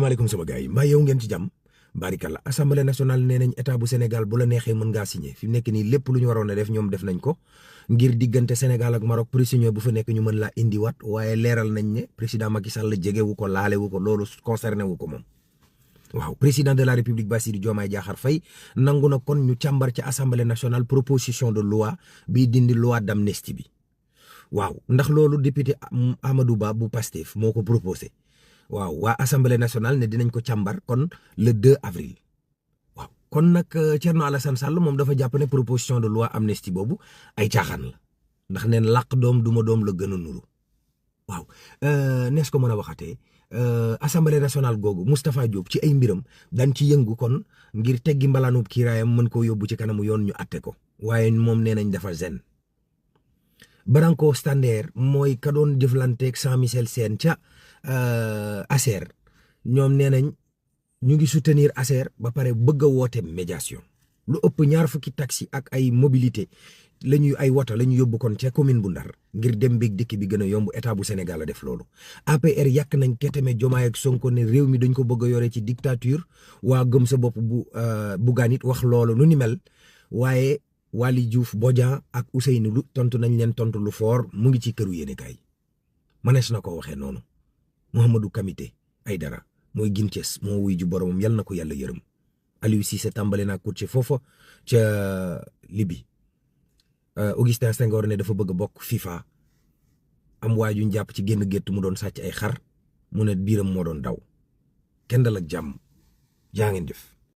salaamaaleykum sama gars yi mbaa yow ngeen ci jàmm barikalla assemblée nationale nee nañ état bu Sénégal bu la neexee mën ngaa signé fi mu nekk nii lépp lu ñu waroon a def ñoom def nañ ko ngir diggante Sénégal ak Maroc prisonnier bu fa nekk ñu mën laa indiwaat waaye leeral nañ ne président Macky Sall jegewu ko laalewu ko loolu concerné wu ko moom. waaw président de la république Bassirou Diomaye Diakhar Faye nangu na kon ñu càmbar ci assemblée nationale proposition de loi bii dindi loi d'amnistie bi waaw ndax loolu député Amadou Ba bu Pastef moo ko proposé. waaw waa assemblée nationale ne dinañ ko càmbar kon le 2 avril waaw kon nag Thierno Alassane Sall moom dafa jàpp ne proposition de loi amnistie boobu ay caaxaan la ndax neen làq doom duma doom la gën a nuru waaw nees ko mën a waxatee assemblée nationale googu Moustapha Diop ci ay mbiram daan ci yëngu kon ngir teggi mbalaanub kiiraayam mën koo yóbbu ci kanamu yoon ñu atte ko waaye moom nee nañ dafa zen Branco Stander mooy ka doon jëflanteeg Jean Michel Sène ca ASER ñoom nee nañ ñu ngi soutenir ASER ba pare bëgg a woote médiation lu ëpp 20 taxi ak ay mobilité ay woto la ñu yóbbu kon ca commune bu Ndar ngir dem beeg dikk bi gën a yomb état bu Sénégal a def loolu. APR yàq nañ Keteme Diomaye ak Sonko ne réew mi dañ ko bëgg a yore ci dictature waa gëm sa bopp bu ganit wax loolu nu ni mel waaye Waly Diouf Bodian ak Ousseynou Lu tontu nañ leen tontu lu fort mu ngi ci këru yéenekaay mënees na ko waxee noonu. Mouhamadou Kamité Aïdara mooy Ginces moo wuy ju boromam yal na ko yàlla yërëm Aliou Cissé tàmbale naa coach foofa ca Libye Augustin Senghor ne dafa bëgg a bokk FIFA am waaju ñu jàpp ci génn gétt mu doon sàcc ay xar mu ne biiram moo doon daw kenn dal ak jàmm jaa ngeen jëf.